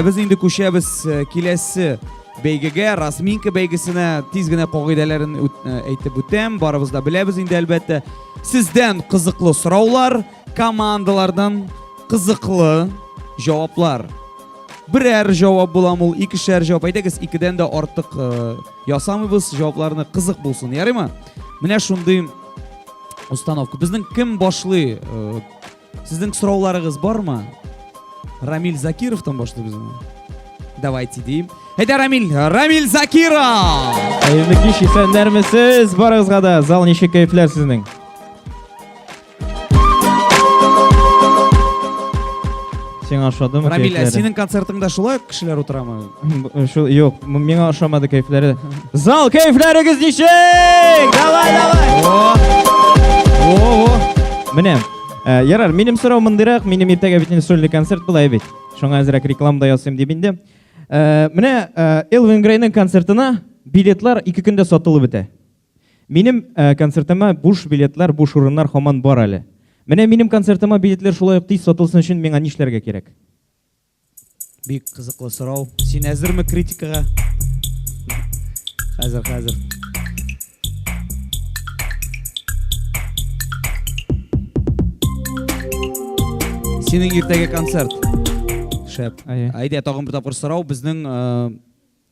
Ә без инде күчәбез э, киләсе бәйгегә, разминка бәйгесенә. Тиз генә кагыйдәләрен э, әйтеп үтәм. Барыбыз да беләбез инде, әлбәттә. Сездән кызыклы сораулар, командалардан кызыклы җаваплар. Берәр җавап буламы ул, икешәр җавап. Әйдәгез, икедән дә артык э, ясамыйбыз, җавапларны кызык булсын, ярыймы? Менә шундый установка. Безнең кем башлый? Э, сезнең сорауларыгыз бармы? Рамиль Закировтан башлыйбызмы? Давайте дим. Әйдә, Рамиль! Рамиль Закиров! Хәерле кич, исәннәрмесез барыгызга да. Зал ничек кәефләр сезнең? Сиңа ошадымы Рамиль, ә синең концертыңда шулай ук кешеләр утырамы? Шул, юк, миңа ошамады кәефләре. Зал кәефләрегез ничек? Давай, давай. О! О! Менә, э, ярар, минем сорау мондыйрак, минем иртәгә бит инде сольный концерт була бит. Шуңа әзрәк реклама да ясыйм дип инде. Э, менә э, Элвин Грейның концертына билетлар ике көндә сатылып бетә. Минем концертыма буш билетлар, буш урыннар һаман бар әле. Менә минем концертыма билетлар шулай ук тиз сатылсын өчен миңа нишләргә кирәк? Бик кызыклы сорау. Син әзерме критикага? Хәзер, хәзер. Синең иртәгә концерт. Шәп. Әйдә, тагын бер тапкыр сорау. Безнең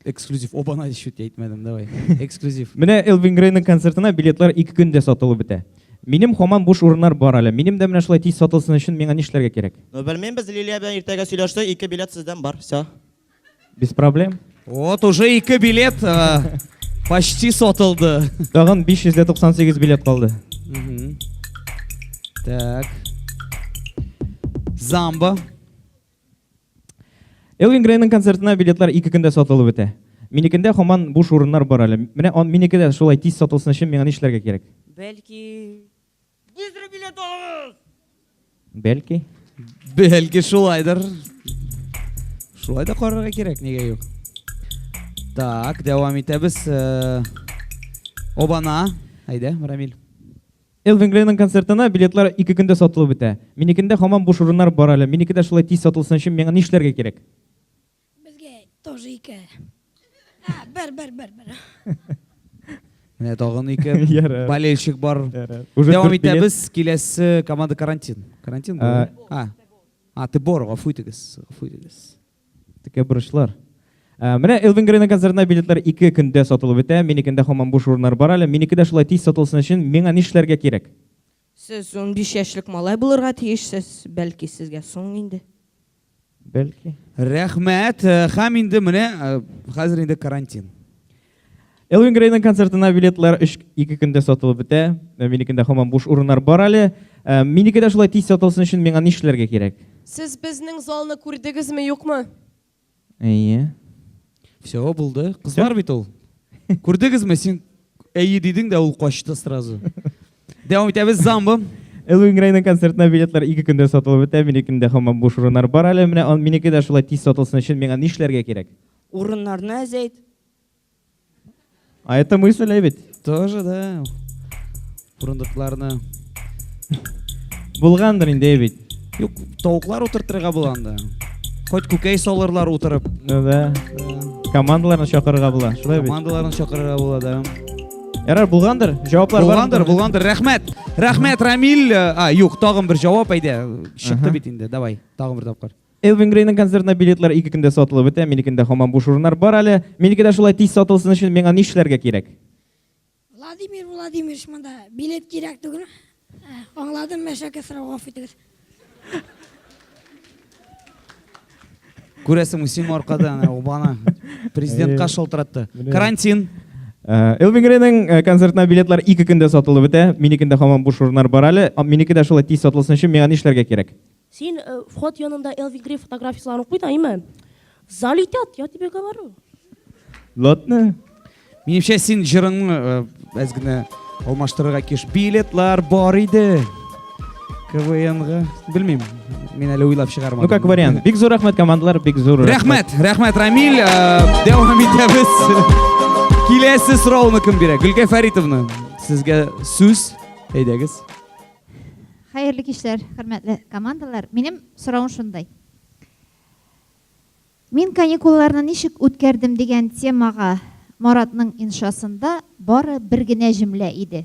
Эксклюзив. Обана чуть әйтмәдем, давай. Эксклюзив. Менә Элвин Грейның концертына билетлар ике көндә сатылып бетә. Минем һаман буш урыннар бар әле. Минем дә менә шулай тиз сатылсын өчен миңа нишләргә кирәк? Ну, белмим, без Лилия белән иртәгә сөйләштек, ике билет сездән бар, всё. Без проблем. Вот уже ике билет э, почти сатылды. Тагын 598 билет калды. Так. Замба. Элвин Грейның концертына билетлар ике көндә сатылып бетә. Минекендә һаман буш урыннар бар әле. Менә он минеке дә шулай тиз сатылсын өчен миңа нишләргә кирәк? Бәлки, быстро билет алыгыз! Бәлки. Бәлки шулайдыр. Шулай да карарга кирәк, нигә юк. Так, дәвам итәбез. Э, Обана. Әйдә, Рамиль. Элвин Грейның концертына билетлар ике көндә сатылып бетә. Минекендә һаман буш урыннар бар әле. Минеке дә шулай тиз сатылсын өчен миңа нишләргә кирәк? Безгә тоже ике. Ә, бер, бер, бер, бер. Менә тагын ике Ярар. болельщик бар. Ярар. Уже Дәвам дүрт билет. итәбез. Киләсе команда карантин. Карантин Ә, бу? А. А, ты бор, гафу итегез. Гафу итегез. Текә бурычлар. Ә, менә Элвин Грейның концертына билетлар ике көндә сатылып бетә. Минекендә һаман буш урыннар бар әле. Минеке дә шулай тиз сатылсын өчен миңа нишләргә кирәк? Сез 15 яшьлек малай булырга тиешсез, бәлки сезгә соң инде. Бәлки. Рәхмәт. Э, һәм инде менә э, хәзер инде карантин. Элвин Грейның концертына билетлар 3-2 көндә сатылып бетә. Э, минекендә һаман буш урыннар бар әле. Э, минеке дә шулай тиз сатылсын өчен миңа нишләргә кирәк? Сез безнең залны күрдегезме, юкмы? Әйе. Все, булды. Кызлар бит ул. Күрдегезме? Син әйе дидең дә ул качты сразу. Дәвам итәбез, Замбо. Элвин Грейның концертына билетлар ике көндә сатылып бетә. Минекендә һаман буш урыннар бар әле. Менә минеке дә шулай тиз сатылсын өчен миңа нишләргә кирәк? Урыннарны әзәйт. А это мысль, ә бит. Тоже, да. Урындыкларны. Булгандыр инде, ә бит. Юк, тавыклар утыртырга була анда. Хоть күкәй салырлар утырып. Ну да. Командаларны чакырырга була, шулай бит. Командаларны чакырырга була, да. Ярар, булгандыр. Җаваплар бар. Булгандыр, булгандыр. Рәхмәт. Рәхмәт, Рамил. А, юк, тагын бер җавап әйдә. Чыкты бит инде. Давай, тагын бер тапкыр. Элвин Грейның концертына билетлар ике көндә сатылып бетә, минекендә һаман буш урыннар бар әле. Минеке дә шулай тиз сатылсын өчен миңа нишләргә кирәк? Владимир Владимирович, монда билет кирәк түгел. Ә, аңладым, мәшәкә сорау, гафу итегез. Күрәсең, синең аркада әнә Обана президентка шалтыратты. Карантин. Э, Элвин Грейның э, концертына билетлар ике көндә сатылып бетә. Минекендә һаман буш урыннар бар әле. Минеке дә шулай тиз сатылсын өчен миңа нишләргә кирәк? Син вход янында Элвин Грей фотографиясен куй да, әйме? Залетят, я тебе говорю. Ладно. Минемчә, син җырыңны әз генә алмаштырырга киш. Билетлар бар иде. КВНга. Белмим. Мин әле уйлап чыгармадым. Ну, как вариант. Бик зур рәхмәт, командалар, бик зур рәхмәт. Рәхмәт, Рамиль. Дәвам итәбез. Киләсе сорауны кем бирә? Гөлкәй Фәритовна, сезгә сүз. Әйдәгез. Хәерле кичләр, хөрмәтле командалар. Минем соравым шундый. Мин каникулларны ничек үткәрдем дигән темага Маратның иншасында бары бер генә җөмлә иде.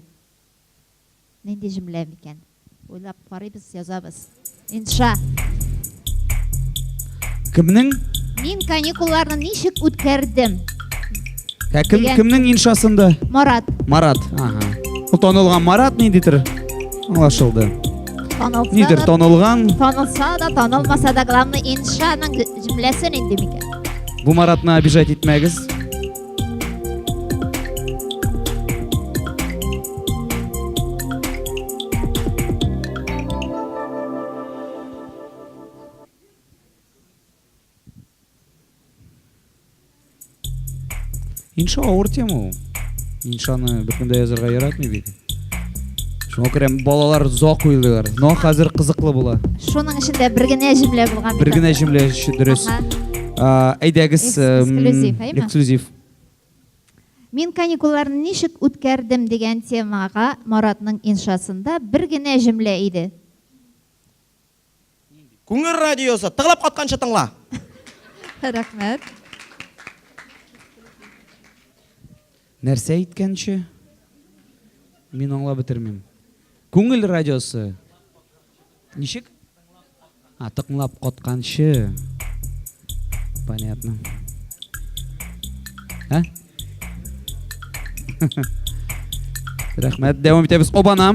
Нинди җөмлә микән? Уйлап карыйбыз, язабыз. Инша. Кемнең? Мин каникулларны ничек үткәрдем? Ә кем, кемнең иншасында? Марат. Марат, ага. Ул танылган Марат ниндидер? Аңлашылды. Танылса Нидер да, танылган. Танылса да, танылмаса да, главное иншаның җөмләсе нинди микән? Бу Маратны обижать итмәгез. Инша авыр тема ул. Иншаны беркем дә язарга яратмый бит. Шуңа күрә балалар озак уйлыйлар. Но хәзер кызыклы була. Шуның эчендә бер генә җөмлә булган бит. Бер генә җөмлә дөрес. Әйдәгез, эксклюзив, әйме? Эксклюзив. Мин каникулларны ничек үткәрдем дигән темага Маратның иншасында бер генә җөмлә иде. Күңел радиосы, тыгылып катканчы тыңла. Рәхмәт. Нәрсә әйткәнче? Мин аңлап бетермим. Күңел радиосы. Ничек? А, тыңлап катканчы. Понятно. Ә? Рәхмәт. Дәвам итәбез. Обана.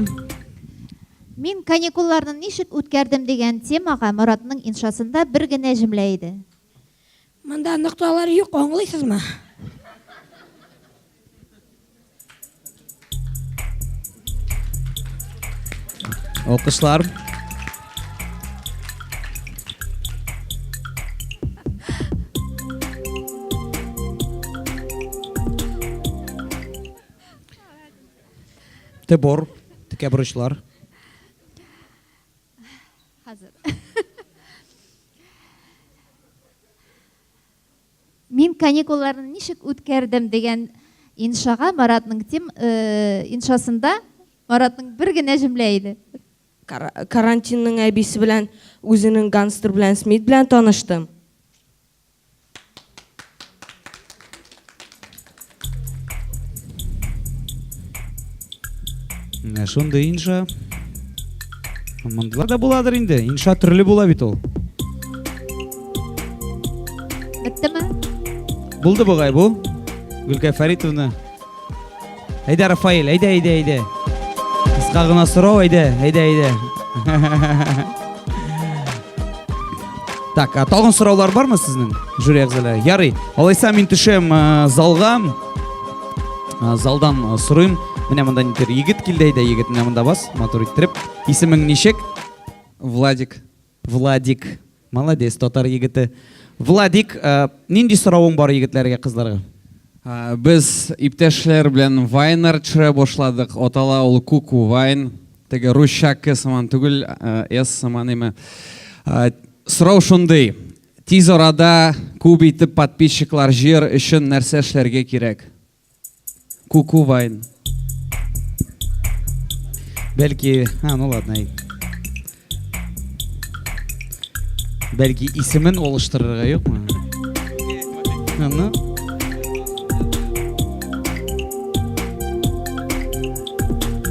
Мин каникулларны ничек үткәрдем дигән темага Моратның иншасында бер генә җөмлә иде. Монда нокталар юк, аңлыйсызмы? Алкышлар. Тебор, текә борычлар. Хәзер. Мин каникулларны ничек үткәрдем дигән иншага Маратның тем э, иншасында Маратның бер генә җөмлә иде. Карантинның әбисе белән үзенең гангстер белән Смит белән таныштым. Менә шундый инша. Мондыйлар да буладыр инде. Инша төрле була бит ул. Беттеме? Булды бугай бу. Гөлкәй Фәритовна. Әйдә, Рафаэль, әйдә, әйдә, әйдә. Кыска гына сорау, әйдә, әйдә, әйдә. Так, а тагын сораулар бармы сезнең, жюри әгъзалары? Ярый. Алайса мин төшәм э, залга. Э, залдан э, сорыйм. Менә монда нидер егет килде, әйдә, егет, менә монда бас, матур иттереп. Исемең ничек? Владик. Владик. Молодец, татар егете. Владик, э, нинди соравың бар егетләргә, кызларга? Э, без иптәшләр белән вайнер төшерә башладык. Атала ул Куку вайн. Теге русча К сыман түгел, э, С сыман име. Сорау шундый. Тиз арада күп итеп подписчиклар җыер өчен нәрсә эшләргә кирәк? Куку вайн. Бәлки, а, ну ладно, әй. Бәлки исемен алыштырырга юкмы? Ну.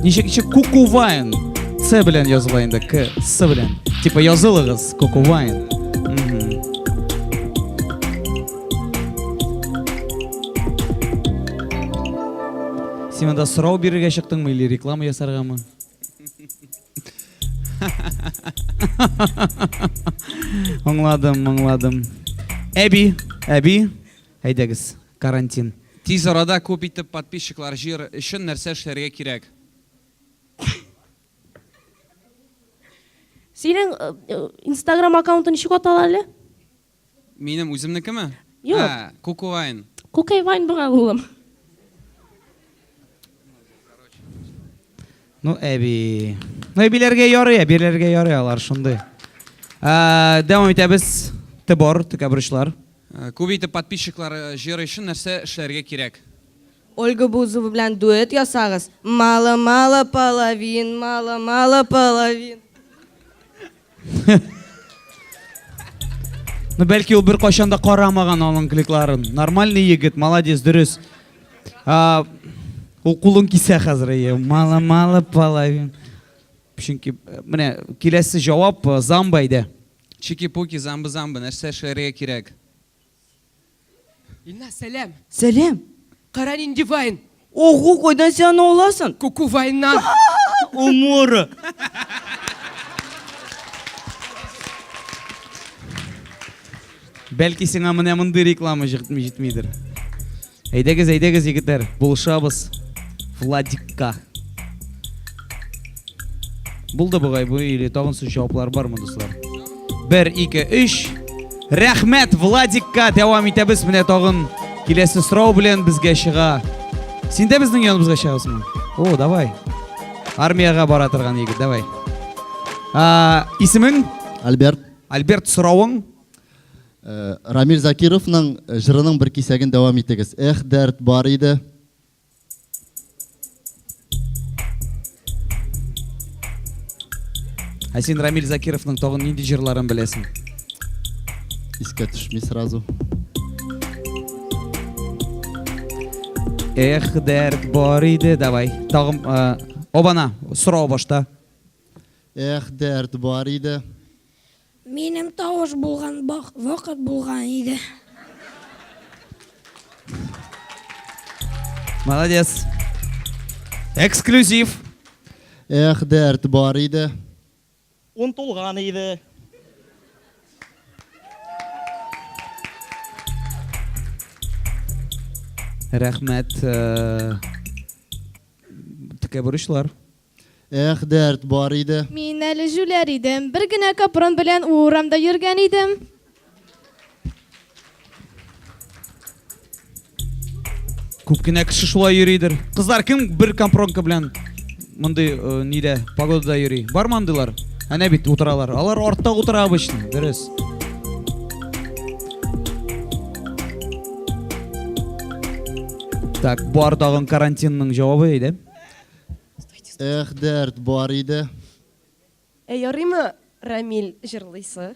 Ничек ничек Куку вайн. С белән языла инде, К, С белән. Типа язылыгыз Куку вайн. Син монда сорау бирергә чыктыңмы или реклама ясаргамы? Аңладым, аңладым. Әби, әби, әйдәгез, карантин. Тиз арада күп итеп подписчиклар җыер өчен нәрсә эшләргә кирәк? Синең Инстаграм аккаунтың ничек атала әле? Минем үземнекеме? Юк. Ә, Кукувайн. Кукайвайн бугай, улым. Ну, әби. Ну, әбиләргә ярый, әбиләргә ярый алар шундый. Ә, дәвам итәбез. Тебор, текәбрычлар. Э, күп итеп подписчиклар э, җыер өчен нәрсә эшләргә кирәк? Ольга Бузова белән дуэт ясагыз. Мало-мало половин, мало-мало половин. Ну, бәлки ул беркайчан да карамаган аның клипларын. Нормальный егет, молодец, дөрес. А, ул кулын кисә хәзер, әйе. Мало-мало половин. Чөнки э, менә киләсе җавап э, замба әйдә. Чики-пуки, замбы-замбы, нәрсә эшләргә кирәк? Илназ, сәлам. Сәлам. Кара нинди вайн. Ого, кайдан син аны аласың? Куку вайннан. Умора. Бәлки сиңа менә мондый реклама җитми җитмидер. Әйдәгез, әйдәгез, егетләр, булышабыз Владикка. Булды бугай бу или тагын сүз җаваплар бармы, дуслар? 1 2 3. Рәхмәт Владикка. Дәвам итәбез. Менә тагын киләсе сорау белән безгә чыга. Син дә безнең яныбызга чыгасыңмы? О, давай. Армиягә бара торган егет, давай. А, исемең? Альберт. Альберт, соравың? Э, Рамил Закировның э, җырының бер кисәген дәвам итегез. Эх, дәрт бар иде. Ә син Рамил Закировның тагын нинди җырларын беләсең? Искә төшми сразу. Эх, дәрт бар иде. Давай. Тагын э, обана, сорау башта. Эх, дәрт бар иде. Минем тавыш булган вакыт булган иде. Молодец. Эксклюзив. Эх, дәрт бар иде. Ун тулган иде. Рәхмәт. Э, текә бурычлар. Эх, дәрт бар иде. Мин әле җүләр идем, бер генә капрон белән урамда йөргән идем. Күп кенә кеше шулай йөридер. Кызлар, кем бер компронка белән мондый э, нидә, погодада йөри? Бармы андыйлар? Әнә бит утыралар. Алар артта утыра обычно, дөрес. Так, бар тагын карантинның җавабы әйдә. Эх, дәрт бар иде. Ә ярыймы, Рамил, җырлыйсы?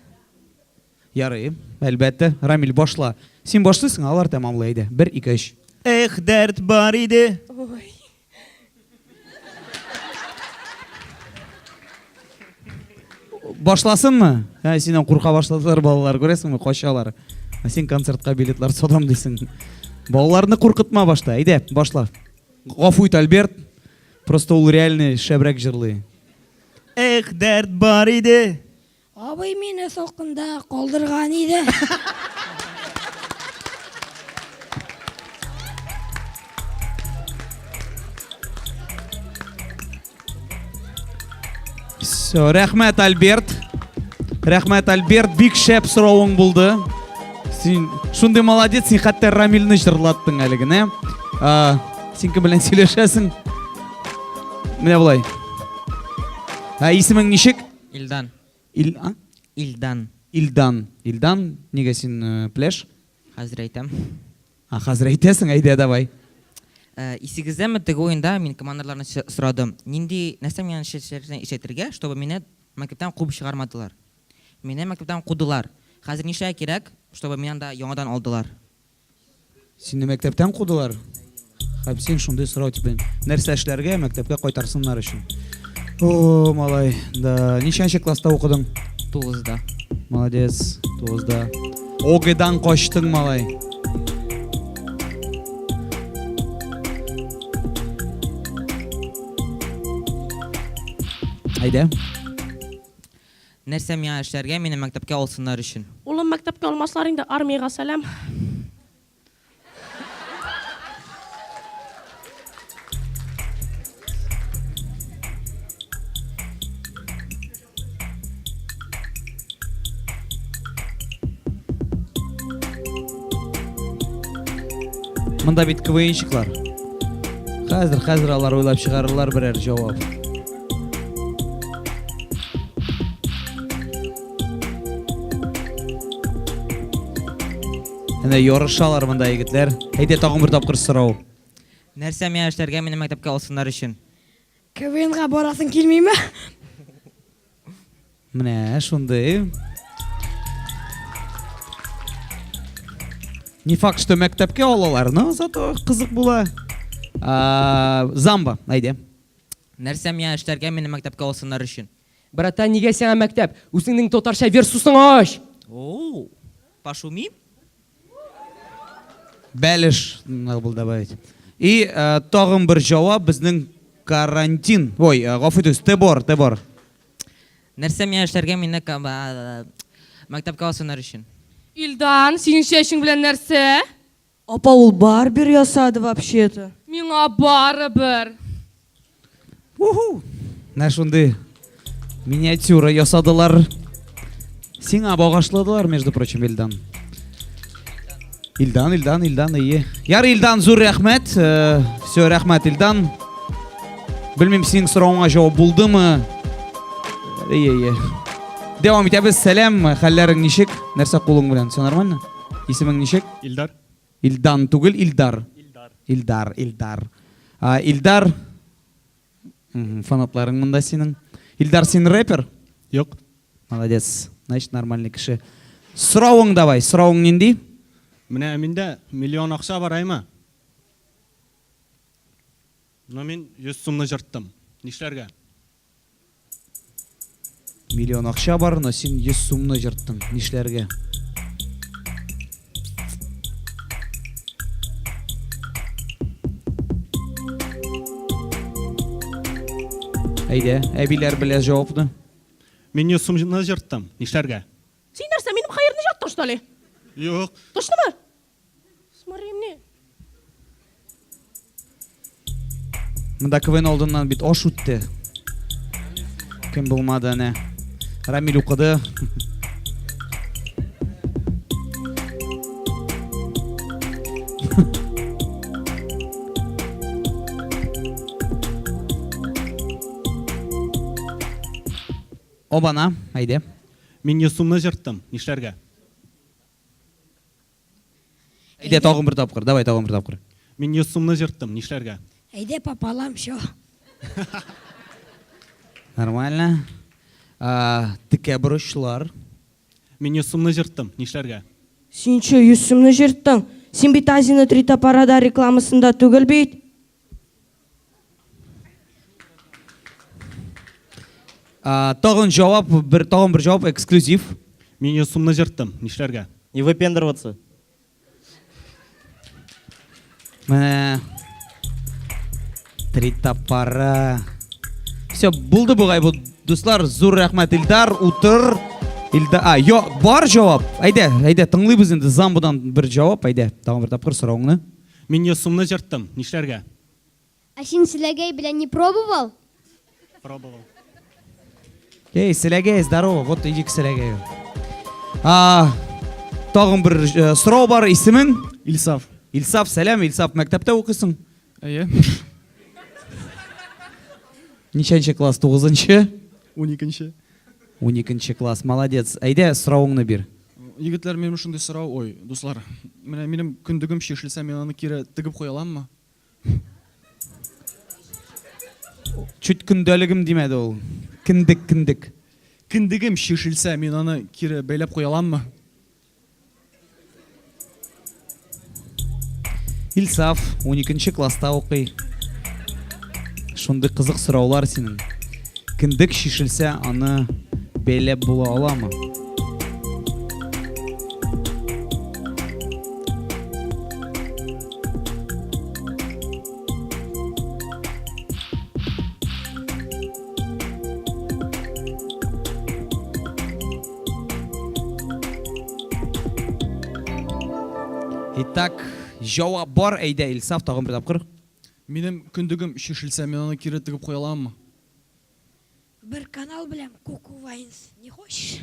Ярый, әлбәттә. Рамил, башла. Син башлыйсың, алар тәмамлый, әйдә. Бер, ике, өч. Эх, дәрт бар иде. Ой. Башласынмы? Ә, синнән курка башладылар балалар, күрәсеңме, качалар. Ә син концертка билетлар сатам дисең. Балаларны куркытма башта, әйдә, башла. Гафу ит, Альберт. Просто ул реальный шәбрәк җырлый. Эх, дәрт бар иде. Абый мине салкында калдырган иде. Все, рәхмәт, Альберт. Рәхмәт, Альберт, бик шәп соравың булды. Син шундый молодец, син хәтта Рамилне җырлаттың әле генә. А, син кем белән сөйләшәсең? Менә болай. Ә исемең ничек? Илдан. Ил, а? Илдан. Илдан. Илдан, нигә син э, пляж? Хәзер әйтәм. А, хәзер әйтәсең, әйдә, давай. Э, исегездәме, теге уенда мин командаларны сорадым. Нинди нәрсә миңа ишәтергә, чтобы мине мәктәптән куып чыгармадылар. Мине мәктәптән кудылар. Хәзер нишләргә кирәк, чтобы мине анда яңадан алдылар? Сине мәктәптән кудылар? Һәм син шундый сорау типа, нәрсә эшләргә, мәктәпкә кайтарсыннар өчен. О, малай, да. Ничәнче класста укыдың? Тугызда. Молодец, тугызда. ОГЭдан качтың, малай. Әйдә. Нәрсә миңа эшләргә, мине мәктәпкә алсыннар өчен? Улым, мәктәпкә алмаслар инде, армиягә сәлам. Монда бит КВНщиклар. Хәзер, хәзер алар уйлап чыгарырлар берәр җавап. Әнә ярышалар монда егетләр. Әйдә тагын бер тапкыр сорау. Нәрсә миңа эшләргә, мине мәктәпкә алсыннар өчен? КВНга барасың килмиме? Менә шундый. Не факт, что мәктәпкә алалар, но зато кызык була. Замба, әйдә. Нәрсә миңа эшләргә мине мәктәпкә алсыннар өчен? Братан, нигә сиңа мәктәп? Үзеңнең татарча версусың ач! Оу, пошумим? Бәлеш надо было добавить. И э, тагын бер җавап безнең карантин. Ой, э, гафу итегез, Тебор, Тебор. Нәрсә миңа эшләргә мине мәктәпкә алсыннар өчен? Илдан, синең чәчең белән нәрсә? Апа, ул барбер ясады вообще-то. Миңа барыбер. Уху! Менә шундый миниатюра ясадылар. Сиңа багышладылар, между прочим, Илдан. Илдан, Илдан, Илдан, ие. Яр, Илдан, зур рәхмәт. Э, Все, рәхмәт, Илдан. Белмим, синең соравыңа җавап булдымы? Ие, ие. Дәвам итәбез. Сәлам, хәлләрең ничек? Нәрсә кулың белән? Все нормально? Исемең ничек? Илдар. Илдан түгел, Илдар. Илдар. Илдар, Илдар. А, Илдар, фанатларың монда синең. Илдар, син рэпер? Юк. Молодец. Значит, нормальный кеше. Соравың давай, соравың нинди? Менә миндә миллион акча бар, әйме? Но мин 100 сумны җырттым. Нишләргә? Миллион акча бар, но син 100 сумны җырттың. Нишләргә? Әйдә, әбиләр белә җавапны. Мин 100 сумны җырттым. Нишләргә? Син нәрсә, минем хәерне җырттың, что ли? Юк. Точномы? Смотри мне. Монда КВН алдыннан бит аш үтте. Кем булмады әнә. Рамил укыды. Обана, әйдә. Мин 100 сумны җырттым. Нишләргә? Әйдә тагын бер тапкыр, давай тагын бер тапкыр. Мин 100 сумны җырттым, нишләргә? Әйдә пополам, всё. Нормально. Текә борычлар. Мин 100 сумны җырттым, нишләргә? Син чё, 100 сумны җырттың? Син бит Азина Три топорада рекламасында түгел бит. Тагын җавап, бер, тагын бер җавап, эксклюзив. Мин 100 сумны җырттым. Нишләргә? Не выпендриваться. Менә Три топора. Все, булды бугай бу, дуслар. Зур рәхмәт, Илдар, утыр. Илдар, а, йо, бар җавап. Әйдә, әйдә, тыңлыйбыз инде Замбудан бер җавап. Әйдә, тагын бер тапкыр соравыңны. Мин 100 сумны җырттым. Нишләргә? Ә син селәгәй белән не пробовал? Пробовал. Эй, селәгәй, здорово. Вот иди к селәгәю. А, тагын бер э, сорау бар. Исемең? Илсаф. Илсаф, сәлам. Илсаф, мәктәптә укыйсың? Әйе. Ничәнче класс? Тугызынчы? Уникенче. Уникенче класс. Молодец. Әйдә, соравыңны бир. Егетләр, минем шундый сорау, ой, дуслар. Менә минем көндегем чишелсә, мин аны кире тегеп куя аламмы? Чуть көндәлегем димәде ул. Кендек, кендек. Кендегем чишелсә, мин аны кире бәйләп куя аламмы? Илсаф, уникенче класста укый. Шундый кызык сораулар синең. Кендек чишелсә, аны бәйләп була аламы? Итак, җавап бар. Әйдә, Илсаф, тагын бер тапкыр. Минем көндегем чишелсә, мин аны кире тегеп куя аламмы? Бер канал беләм, Куку Вайнс. Не хочешь?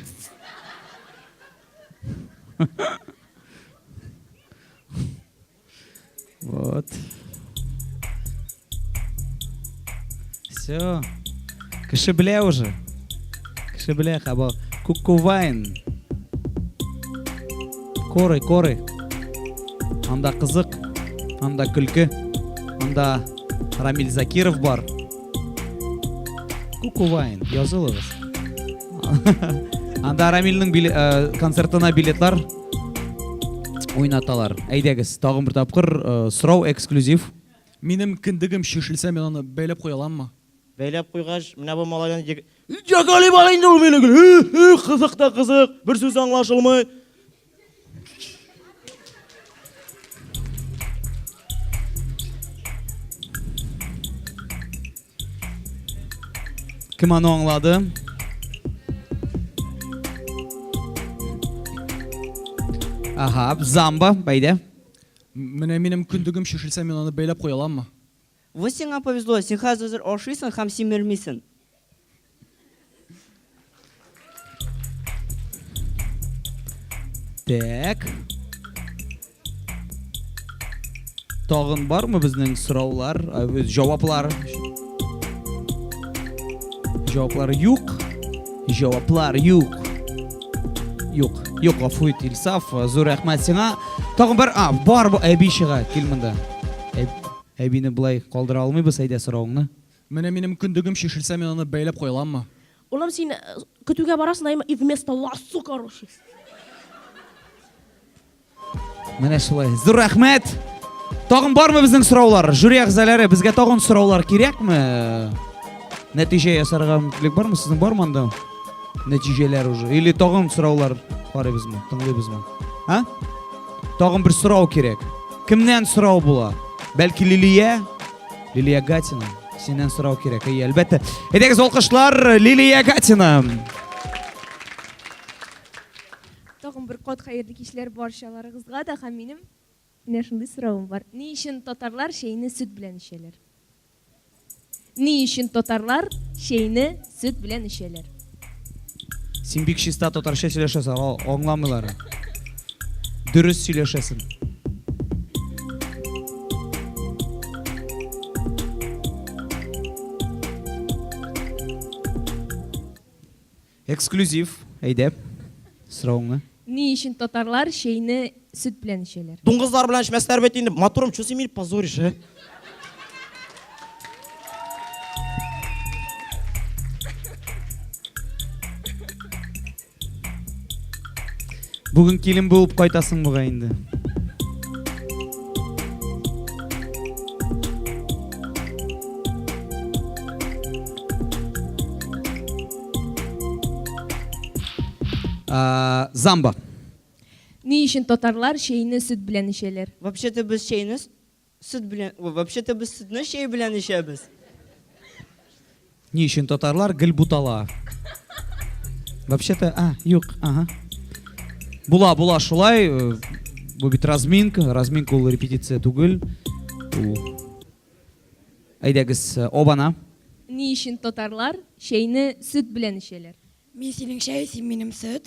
Вот. Все. Кеше белә уже. Кеше белә, хабал. Кукувайн. Коры, коры. Анда кызык, анда көлке, анда Рамиль Закиров бар. Кукувайн, язылыгыз. Анда Рамильнең э, концертына билетлар. Уйнаталар. Әйдәгез, тагын бер тапкыр э, сорау эксклюзив. Минем кендегем чишелсә, мин аны бәйләп куя аламмы? Бәйләп куйгач, менә бу малайдан егет. Ягали бала инде ул мине гел. Кызык та кызык, бер сүз аңлашылмый. Кем аны аңлады? Ага, Замба, бәйдә. Менә минем көндегем чишелсә, мин аны бәйләп куя аламмы? Вот сиңа повезло, син хәзер ашыйсың һәм симермисең. Так. Тагын бармы безнең сораулар, җаваплар? Җаваплар юк. Җаваплар юк. Юк, юк, гафу ит, Илсаф, зур рәхмәт сиңа. Тагын бер, а, бар бу әби чыга, кил монда. Әбине болай калдыра алмыйбыз, әйдә соравыңны. Менә минем көндегем чишелсә, мин аны бәйләп куя аламмы? Улым, син көтүгә барасың, әйме, и вместо ласу, короче. Менә шулай. Зур рәхмәт. Тагын бармы безнең сораулар? Жюри әгъзалары, безгә тагын сораулар кирәкме? Нәтиҗә ясарга мөмкинлек бармы? Сезнең бармы анда? Нәтиҗәләр уже. Или тагын сораулар карыйбызмы, тыңлыйбызмы? А? Тагын бер сорау кирәк. Кемнән сорау була? Бәлки Лилия? Лилия Гатина. Синнән сорау кирәк. Әйе, әлбәттә. Әйдәгез, алкышлар Лилия Гатина. Тагын бер кат хәерле кичләр барчаларыгызга да һәм минем менә шундый соравым бар. Ни өчен татарлар чәйне сөт белән эчәләр? Ни өчен татарлар чәйне сөт белән эчәләр? Син бик чиста татарча сөйләшәсең, аңламыйлар. Дөрес сөйләшәсең. Эксклюзив, әйдә, соравыңны. Ни өчен татарлар чәйне сөт белән эчәләр? Дуңгызлар белән эчмәсләр бит инде. Матурым, чё син мине позоришь, ә? Бүген килен булып кайтасың бугай инде. Замба. Ни өчен татарлар чәйне сөт белән эчәләр? Вообще-то без чәйне сөт белән, вообще-то без сөтне чәй белән эчәбез. Ни өчен татарлар гел бутала? Вообще-то, а, юк, ага. Була, була шулай. Э, бу бит разминка, разминка ул репетиция түгел. Ул Әйдәгез, э, обана. Ни өчен татарлар чәйне сөт белән эчәләр? Мин синең чәй, син минем сөт.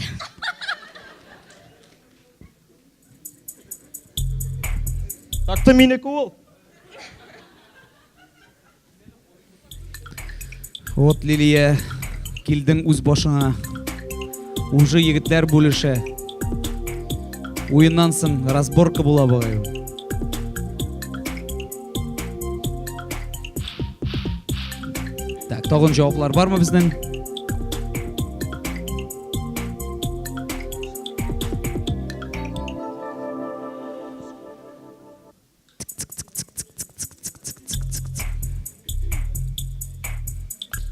Так ты минеке ул. Вот, Лилия, килдең үз башыңа. Уже егетләр бүлешә. Уеннан соң разборка була бугай. Так, тагын җаваплар бармы безнең?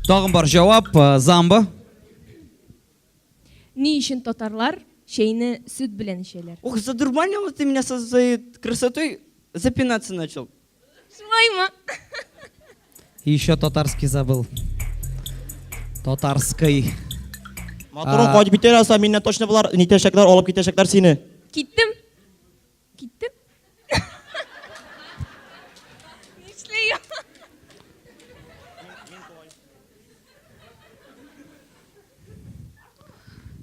Тагын бар җавап, э, Замба. Ни өчен татарлар чәйне сөт белән эчәләр? Ох, задурманил ты меня со своей красотой, запинаться начал. Шулаймы? И еще татарский забыл. Татарский. Матурың кайтып китә алса, миннән точно болар нитәчәкләр, алып китәчәкләр сине. Киттем. Киттем. Нишлим?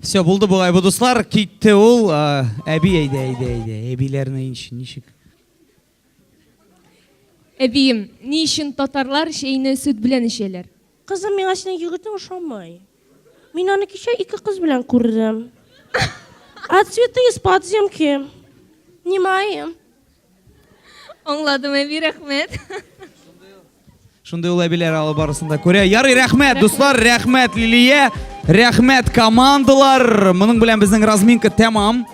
Все, булды бугай бу дуслар. Китте ул. Әби әйдә, әйдә, әйдә. Әбиләрне ничек? Әбием, ни өчен татарлар чәйне сөт белән эчәләр? Кызым, миңа синең егетең ошамый. Мин аны кичә ике кыз белән күрдем. А цветы из подземки. Не мои. Аңладым, әби, рәхмәт. Шундый ул әбиләр алып барысын да күрә. Ярый, рәхмәт, дуслар, рәхмәт, Лилия, рәхмәт, командалар. Моның белән безнең разминка тәмам.